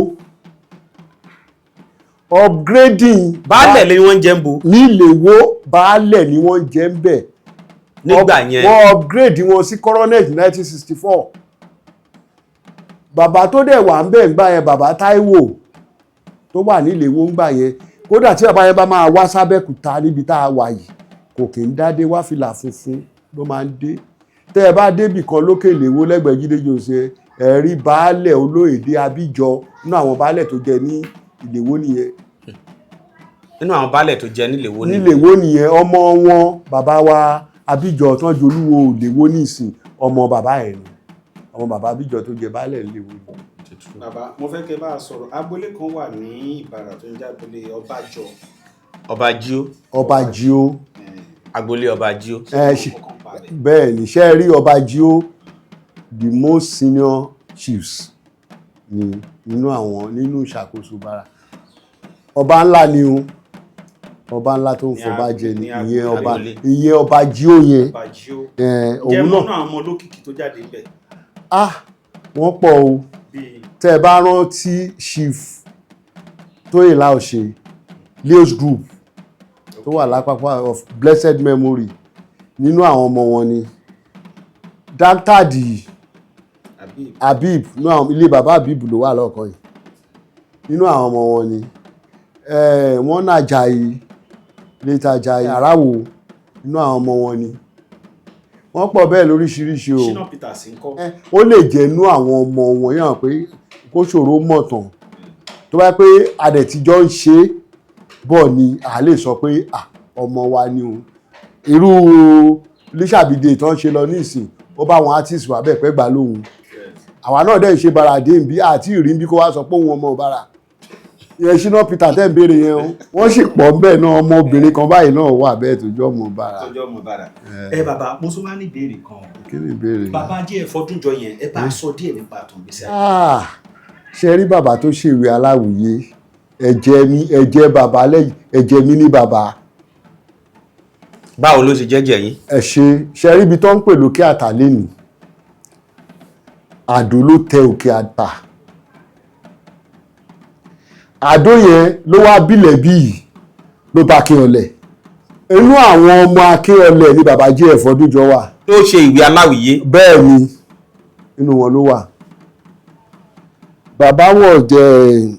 upgrading. Baálẹ̀ ni wọ́n ń jẹ́ ń bo? Ní Léwó, baálẹ̀ ni wọ́n ń jẹ́ ń bẹ̀. Nígbà yẹn. Wọ́n upgrade wọn sí coronet 1964. Bàbá tó dẹ̀ wà ń bẹ̀ ń gbà yẹn, bàbá Táíwò tó wà ní Ìléwó ń gbà yẹn, kódà tí bàbá yẹn bá máa wá sábẹ́kúta níbi tá a wà yìí, kò kì í dádé wá, fìlà funfun ló máa ń dé. Tẹ́ ẹ bá débì kan lókè Ìléwó lẹ́gbẹ̀ẹ́ Jídé Jose, ẹ rí baálẹ̀ Olóyèdè Abíjọ. Nínú àwọn baálẹ̀ tó jẹ ní Ìléwó nìyẹn. Nínú àwọn baálẹ̀ tó jẹ níléwó ni? Níléwó nìyẹn. Ọmọ wọn, bàbá wa Abíjọ tán jolúwo Ìléwó nísìn, ọmọ bàbá ẹ̀ ni, ọmọ bàbá Abíjọ tó jẹ baálẹ̀ Ìléwó ni. Bàbá, mo fẹ́ kẹ́ bá a sọ̀rọ̀. Agboolé kan wà ní Ìbàrà tó ń jẹ́ agboolé Ọbàjọ. Ọba Jíó. Ọba Jíó. Agboolé Ọba Jíó. Ẹ ṣe bẹ́ẹ̀ ni. Ṣe rí Ọba Jíó, the most senior chiefs ni nínú àwọn nínú ìṣàkóso Bàrà. Ọba ńlá ni o, ọba ńlá tó ń Ní fọba jẹ ni ní ìyẹn ọba agboolé. Ìyẹn Ọba Jíó yẹn. Ọba Jíó. Ẹ, Jẹ́ òun mọ́nà náà. àwọn ọmọ olókìkí tó jáde ńbẹ̀. Ah, wọ́n pọ̀ o. Bíi? Tẹ́ ẹ bá rántí Chief Tóyè Láòṣe, Leos Group tó wà lápapọ̀, of blessed memory, nínú àwọn ọmọ wọn ni Dantadi. Habib. Habib nínú àwọn ilé bàbá Habib ló wà lọ́ọ̀kan yìí. Nínú àwọn ọmọ wọn ni wọ́n náà Jàyí létà Jàyí Àràwò. Nínú àwọn ọmọ wọn ni wọ́n pọ̀ bẹ́ẹ̀ lóríṣiríṣi o. Shina Peters ńkọ́? Ó lè jẹ́ inú àwọn ọmọ wọn yàn pé kó ṣòro mọ̀ tán. Tó bá pé adẹ̀tíjọ́ ń ṣe é bọ̀ ni, à lè sọ pé à, ọmọ wa ni o. Irú Lísàbídé tó ń ṣe lọ nísìn, ó bá àwọn artist wà bẹ́ẹ̀ pẹ́ gbà lóhùn. Àwa náà dẹ̀ ń ṣe baradé ń bí àti ìrí ń bí kó wá sọ pé òun ọmọ ọ̀bára yẹn. Ṣínà Peter tẹ́ ń béèrè yẹn o, wọ́n sì pọ̀ ń bẹ́ẹ̀ náà. Ọmọbìnrin kan báyìí náà wà bẹ́ẹ̀ tó jọ́ ọmọ ọ̀bára. Tó jẹ́ ọmọ Ìbàrà. Ẹ bàbá, mo tún wá ní ìbéèrè kan o. Kí ni ìbéèrè yẹn? Bàbá jẹ́ ẹ̀fọ́dúnjọ yẹn, ẹ bá sọ díẹ̀ nípa àtúngbèsè ayé. Ah, ṣe rí bàbá tó ṣèwé aláwìyé, ẹ̀jẹ̀ mi, ẹ̀jẹ̀ bàbá lẹ́yìn ẹ̀jẹ̀ mi ní bàbá. Báwo ló ṣe jẹ́jẹ́ yín? Ẹ ṣe. Ṣe rí ibi tó ń pè lókè àtà lẹ́nìí, àdó ló tẹ òkè àtà. Àdó yẹn ló wá bílẹ̀ bí yìí ló bá Akínyọlẹ̀. Inú àwọn ọmọ Akínyọlẹ̀ ni bàbá jẹ́ ẹ̀fọ́dúnjọ wà. Tó ṣe ìwé aláwìyé? Bẹ́ẹ̀ ni, inú wọn ló wà. Bàbá wọ̀ jẹ́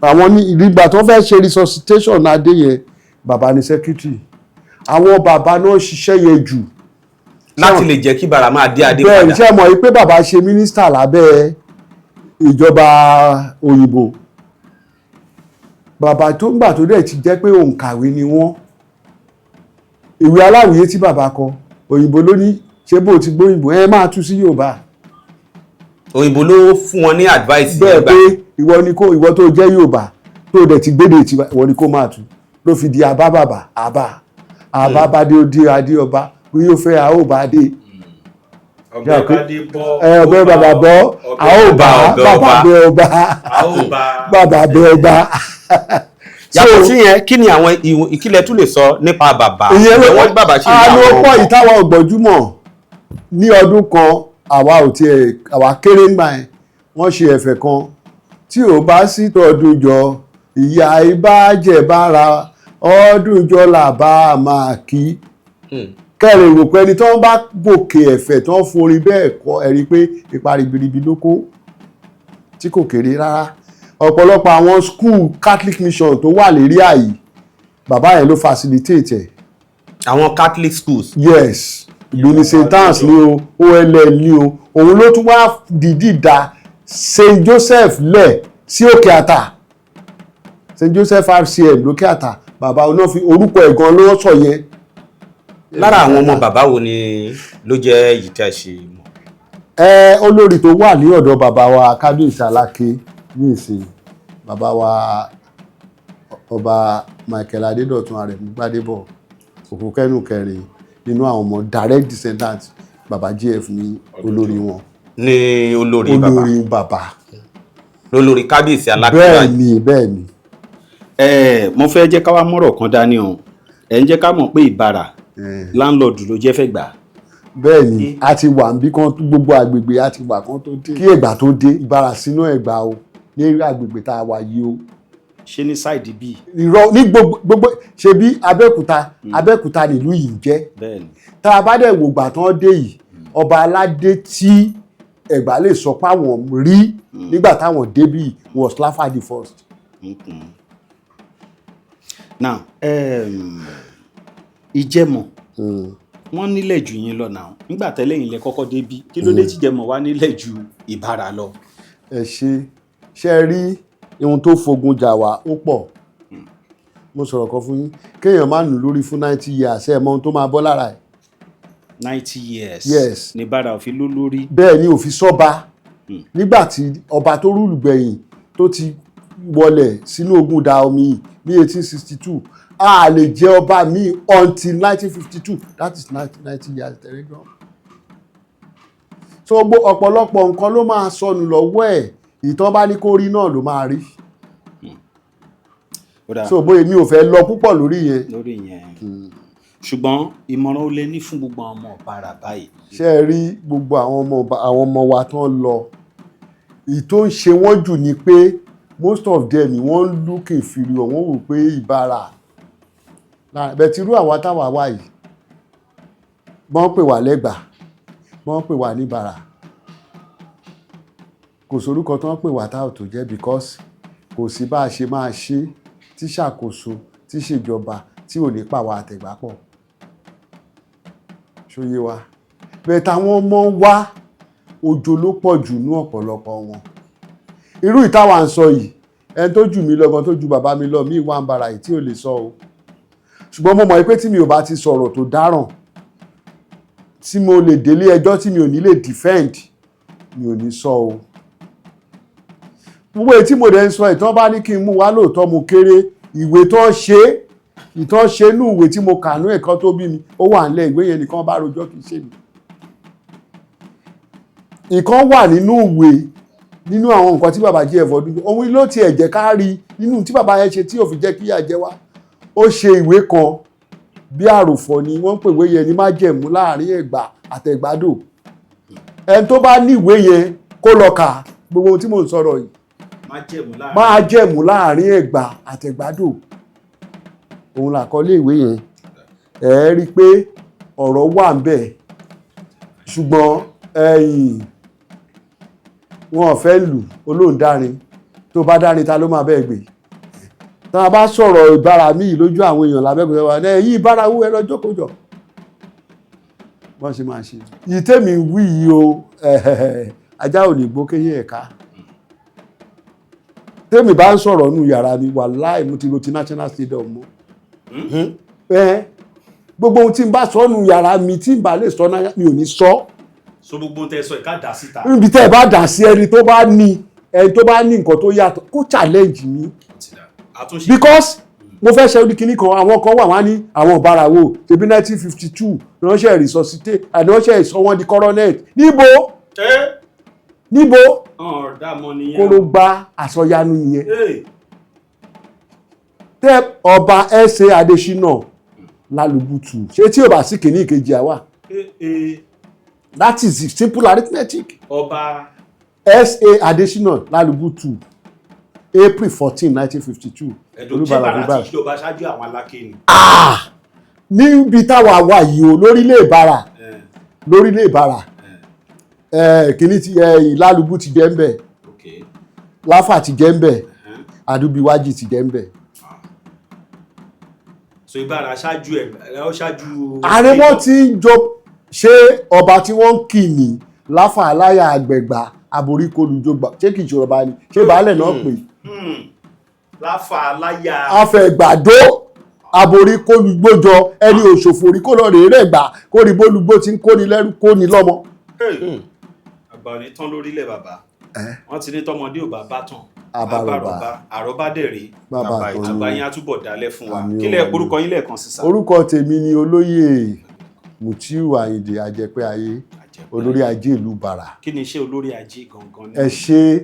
àwọn ní ìgbà tó fẹ́ ṣe resuscitation adé yẹn, bàbá ní secretary. Àwọn bàbá náà ṣiṣẹ́ yẹn jù. Láti lè jẹ́ kí Ìbàrà máa dé adé Bẹ́ẹ̀ ni. padà. Ṣe mọ̀ pé bàbá ṣe mínísítà lábẹ́ ìjọba òyìnbó? Bàbá tó ń gbà tó dẹ̀ ti jẹ́ pé òǹkàwé ni wọ́n. Ìwé aláwìyé tí bàbá kọ, òyìnbó ló ní ṣé bó ti gbóyìnbó ẹ máa tú sí Yorùbá. Òyìnbó ló fún wọn ní advice Bẹ́ẹ̀. nígbà Pé ìwọ ni kó, ìwọ tó jẹ́ Yorùbá tó dẹ̀ ti gbédè tí, ìwọ ni kó máa tú. Ló fi di àbá bàbá àbá àbá bá dé ó dé adé ọba bí yóò fẹ́ a ó bá dé. Ọbẹ̀ bá dé bọ́. Ẹ ọbẹ̀ bàbá bọ́ a ó bá ọbẹ̀ bàbá ọba. bẹ ọba. A ó bá. Bàbá bẹ ọba. Yàtọ̀ sí yẹn, kí ni àwọn ìkílẹ̀ tún lè sọ nípa bàbá? Ìyẹn ló Wọ́n bàbá ṣe àánú àwọn pọ̀ ìtawà ọ̀gbọ́njúmọ̀ ní ọdún kan. Àwa ò tiẹ̀, àwa kéré ńgbà yẹn. Wọ́n ṣe ẹ̀fẹ̀ kan tí ò bá sí tọdún jọ ìyá ìbàjẹ́ bára ọdún jọ là bá máa kí kẹrin rò pé ẹni tó ń bá gòkè ẹ̀fẹ̀ tó ń forin bẹ́ẹ̀ kọ ẹ̀rí pé ipa ribiribi ló kó tí kò kéré rárá. Ọ̀pọ̀lọpọ̀ àwọn school Catholic mission tó wà lérí àyè, bàbá yẹn ló facilitate ẹ̀. Àwọn Catholic schools? Yes, Ìgbìnì St Anne's ní o, OLL ní o. Òun ló tún wá dìídì dá St Joseph lẹ̀ sí Òkè Àtà, St Joseph RCM lókè Àtà. Bàbá oná fi orúkọ ẹ̀ gan ló sọ yẹn. Lára àwọn ọmọ bàbá wo ni ló jẹ́ èyí tẹ́ ṣe mọ̀? Ẹ olórí tó wà ní ọ̀dọ̀ bàbá wa Kábíyèsí Aláké ní ìsìn, bàbá wa Ọba Michael Adédọ̀tun Àrẹ̀mú Gbádébọ̀ Òkúkẹ́nù kẹrin, nínú àwọn ọmọ direct descendant bàbá GF ní olórí wọn. Ní olórí bàbá? Olórí bàbá. Lólórí Kábíyèsí Aláké Bẹ́ẹ̀ báyìí. ni, bẹ́ẹ̀ ni. Ẹ mo fẹ́ jẹ́ ká wá mọ̀rọ̀ kan dání o. Ẹ̀ ń jẹ́ ká mọ̀ pé Ìbàrà landlord ló jẹ́ fẹ́ gbà. Bẹ́ẹ̀ ni, a ti wà níbí kan, gbogbo àgbègbè a ti wà kan tó dé. Kí Ẹ̀gbá tó dé, Ìbàrà sínú Ẹ̀gbá o, ní àgbègbè tá a wà yìí o. Ṣé ní side bíi? Irọ́, ní gbogbo gbogbo ṣe bí Abẹ́òkúta, Abẹ́òkúta nílùú yìí ń jẹ́. Bẹ́ẹ̀ ni. Tá a bá dẹ̀ wò gbà tán dé yìí, ọba aládé tí Ẹ̀gbá lè sọ páwọn rí nígbà táwọn débí was Lafa the First. Now Ìjẹ̀mọ̀, wọ́n nílẹ̀ jù yín lọ náà nígbà tẹ́lẹ̀ yín lẹ kọ́kọ́ débí. Kí ló dé tíjẹ̀mọ̀ wá nílẹ̀ ju Ìbàrà lọ? Ẹ ṣe ṣe rí ohun tó fogun jà wá ó pọ̀. Mo sọ̀rọ̀ kan fún yín, kéèyàn má nù lórí fún 90 years, ẹ̀ mọ ohun tó máa bọ́ lára ẹ̀. 90 years? Yes. Ní Ìbàrà òfin ló lórí? Bẹ́ẹ̀ ni, òfin sọ́ba nígbà tí ọba tó rule gbẹ̀yìn tó ti wọlẹ̀ sínú ogun Dahomey ní 1862, a lè jẹ ọba míì until 1952. That is 90 years telegram. So gbogbo ọ̀pọ̀lọpọ̀ nǹkan ló máa sọnù lọ́wọ́ ẹ̀. Ìtàn bá ní kó rí náà ló máa rí. Ó dáa. So bóyá mi ò fẹ́ lọ púpọ̀ lórí yẹn. Lórí yẹn, ṣùgbọ́n ìmọ̀ràn ó lé ní fún gbogbo àwọn ọmọ Ìbàrà báyìí? Ṣé ẹ rí gbogbo àwọn ọmọ wa tán lọ, èyí tó ń ṣe wọ́n jù ni pé most of them, wọ́n ń look inferior. Wọ́n wò pé Ìbàrà bẹ́ẹ̀ tí irú àwa táwa wà yìí, wọ́n pè wá lẹ́gbàá, wọ́n pè wá níbàrà, kò sórúkọ tó ń pè wá táwọn tó jẹ́, because kò sí bá a ṣe máa ṣe tí ṣàkóso tí ṣèjọba tí ò ní pàwọ́ àtẹ̀gbá pọ̀. Ṣòye wa bẹ́ẹ̀ táwọn ọmọ wa, òjò ló pọ̀ jù ní ọ̀pọ̀lọpọ̀ wọn. Irú ìtawà ń sọ yìí, ẹni tó jù mí lọ gan, tó ju bàbá mi lọ mí wà ń bara yìí tí ò lè sọ o. Ṣùgbọ́n mo mọ̀ pé tí mi ò bá ti sọ̀rọ̀ tó dáràn, tí mo lè délé ẹjọ́, tí mi ò ní lè defend, mi ò ní sọ o. Gbogbo èyí tí mo dẹ̀ ń sọ, ìtàn bá ní kí n mú wá lóòótọ́, mo kéré. Ìwé tó ń ṣe, ìtàn ṣe inú ìwé tí mo kà nú ẹ̀kan tó bí mi, ó wà nílẹ̀. Ìwé yẹn nìkan bá rojọ́, kì í ṣe mi. Ìkan wà nínú ìwé, nínú àwọn nǹkan tí bàbá jí ẹ̀fọ́ dúdú òun ló tiẹ̀ jẹ́ ká rí nínú tí bàbá yẹn ṣe tí ò fi jẹ́ kíyà jẹ wá. Ó ṣe ìwé kan bí àròfọ̀ ni wọ́n ń pè ìwé yẹn ní májẹ̀mú láàrin Ẹ̀gbá àtẹ̀gbádò. Ẹni tó bá ní ìwé yẹn, kó lọ kà gbogbo ohun tí mò ń sọ̀rọ̀ yìí. Májẹ̀mú láàrin Májẹ̀mú láàrin Ẹ̀gbá àtẹ̀gbádò, òun làkọlé ìwé yẹn. Ẹ rí i pé ọ̀rọ̀ wà ń bẹ̀, ṣùgbọ́n ẹ̀yìn wọn ò fẹ́ lù olóńdárin. Tó bá dárin, ta ló máa bẹ́ẹ̀ gbé? Tá a bá sọ̀rọ̀ ìbára míì lójú àwọn èèyàn lábẹ́kọ̀ọ́ wa, ẹ̀yìn ìbára wú ẹ lọ jókòó jọ, bọ́n ṣe máa ṣe. Ìtẹ́mi wí yìí o, ajá ò ní gbó kéyìn ẹ̀ka. Tẹ́mi bá ń sọ̀rọ̀ nù yàrá mi, wàláì, mo ti ro ti National Stadium mọ́ ẹ. Gbogbo ohun tí n bá sọ nù yàrá mi, tí n bá lè sọ náà, mi ò ní sọ. So gbogbo ohun tẹ́ sọ ìka dà síta. Níbi tẹ́ ẹ bá dà sí, ẹni tó bá ní nǹkan tó yàtọ̀, kó challenge mi. Àtúnṣe. Because mo fẹ́ ṣe orí kinní kan, àwọn kan wà, wá ní àwọn ìbára wo ṣebí 1952 ránṣẹ́ resuscitate àti ránṣẹ́ ìsọ wọn di coronet. Níbo? Níbo? Ọ̀dà mọ nìyẹn. Kóró gba àsọyanu nìyẹn. Ee. Tẹ ọba ẹsẹ Adésínà Lálùbùtù, ṣé tí ò bá sí kìíní ìkejì àwa? Ee. That is the simple arithmetic. Ọba S.A. Adésínà Lálùbùtù, April 14, 1952. Ẹ̀dùn ṣé Ìbàrà ti jọba ṣáájú àwọn Aláké ni? Níbi táwa wà yìí o, lórílẹ̀ Ìbàrà, lórílẹ̀ Ìbàrà, kìíní ti Ìlálùbù ti jẹ́ ń bẹ̀, Láfà ti jẹ́ ń bẹ̀, Àdúbíwájì ti jẹ́ ń bẹ̀. So Ìbàrà ṣáájú ẹ̀, ó ṣáájú. Àrẹ̀mọ ti ń jọ. Ṣé ọba tí wọ́n ń kì ní láfàláyà àgbẹ̀gbà aborí kólùjọgbà, ṣé kìí ṣe ọba ni? Ṣé baálẹ̀ náà pè? Láfa aláya. Afẹ̀gbàdo aborí kólùgbójọ, ẹni òṣòfò orí kó lọ rèé rẹ̀ gbà kó rí bólúgbó tí ń kóni lẹ́rú kóni lọ́mọ. Àgbà ò ní tán lórílẹ̀, bàbá. Wọ́n ti ní tọmọdé ò bá bá tàn, Àbárọ̀bá. àbárọ̀bá, àrọ́bá dẹ̀ rèé. Bàbá Bàbá àtọ̀ ni. Àgbà yín á túbọ̀ dálẹ̀ fún wa. Àmín o, Kí lẹ àmín. orúkọ yín lẹ́ẹ̀kan sí, sà? Orúkọ tèmi ni Olóyè Mutiu Àyìndé Àjẹpẹ́ Ayé, olórí ajé ìlú Ìbàrà. Kí ni iṣẹ́ olórí ajé gangan ní? Ẹ ṣe.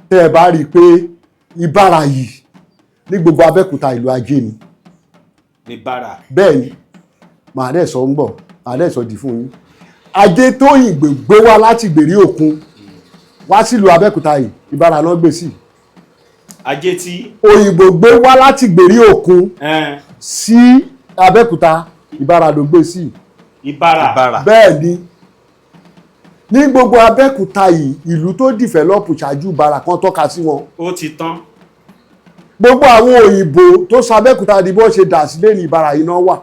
Tẹ́ ẹ bá rí i pé Ìbàrà yìí ní gbogbo Abẹ́òkúta, ìlú ajé ni. Ní Bàrà? Bẹ́ẹ̀ ni. Màá dẹ̀ sọ ń bọ̀, màá dẹ̀ sọ di fún yín. Ajé tó yìngbè gbé wá láti gbèrí òkun wá sílùú Abẹ́òkúta yìí, Ìbàrà náà gbé sí. Ajé tí Òyìnbó gbé wá láti gbèrí òkun ẹn, sí Abẹ́òkúta, Ìbàrà ló gbé sí. Ìbàrà. Ìbàrà. Bẹ́ẹ̀ ni. Ní gbogbo Abẹ́òkúta yìí, ìlú tó develop ṣáájú Ìbàrà kan, tọ́ka sí wọn. Ó ti tán. Gbogbo àwọn òyìnbó tó sọ Abẹ́òkúta di bó ṣe dà sílé ní Ìbàrà yìí náà wà.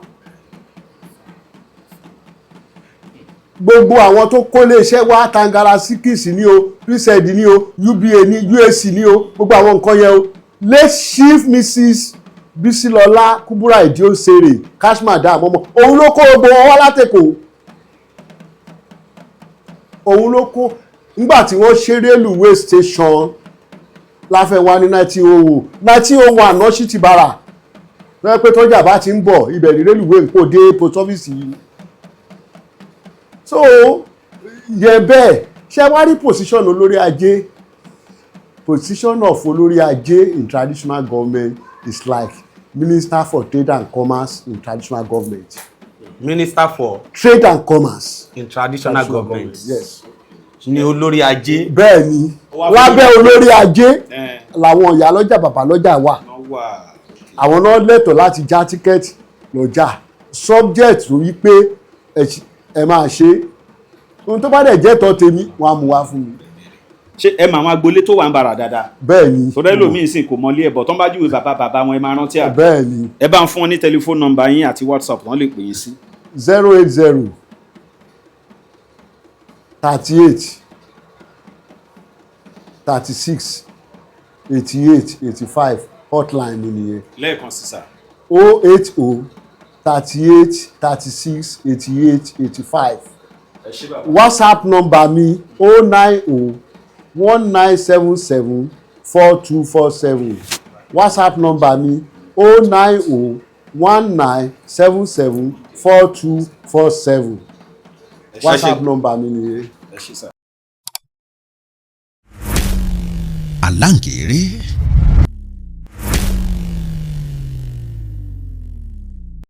Gbogbo àwọn tó kó léṣẹ́ wá, Tangara Síkìsì ní o, psed ní o, UBA ní, UAC ní o, gbogbo àwọn nǹkan yẹn o. Late Chief Mrs Bísílọlá Kúbúrà Ìdíòsèrè, cash madam ọmọ, òun ló kó gbogbo wọn wá látẹ̀kọ̀. Òun ló kó nígbà tí wọ́n ṣe railway station Láfẹnwá ní 1900, 1901 náà sì ti bára lọ́wọ́ pé tọ́jà bá ti ń bọ̀, ibẹ̀ ní railway ń kó dé post office yìí. So yẹ bẹ́ẹ̀, ṣé wá rí position olórí ajé? Position of olórí ajé in traditional government is like minister for trade and commerce in traditional government. Minister for Trade and commerce. In traditional government. Yes. Ni olórí ajé. Bẹ́ẹ̀ ni. Ó wá fún Lábẹ́ olórí ajé làwọn ìyá lọ́jà, bàbá lọ́jà wà. Wọ́n wà. Àwọn náà lẹ́tọ̀ọ́ láti já ticket lọ́jà, subject tó wí pé ẹ máa ṣe é. Ohun tó bá dẹ̀ jẹ́ tọ́ tèmi, wọ́n á mú wá fún mi. Ṣé ẹ mọ àwọn agboolé tó wà ń Bàrà dáadáa? Bẹ́ẹ̀ ni. Tọ́lá ẹlòmíín sì kò mọlé ẹ̀bọ̀ tó ń bá júwe bàbá bàbá wọn, ẹ máa rántí à? Bẹ́ẹ̀ ni. Ẹ bá ń fún wọn ní tẹlifóònù nọ́mbà yín àti WhatsApp wọ́n lè pè yín sí. 080 38 36 88 85, hotline mi nìyẹn. Lẹ́ẹ̀kan sí, sà. 080 38 36 88 85. Ẹ ṣé, bàbá. WhatsApp number mi, 090 1977 4247. WhatsApp number mi, 090 1977 4247. WhatsApp number mi nìyẹn. Ẹ ṣé, sà. Aláǹgẹ̀rẹ̀.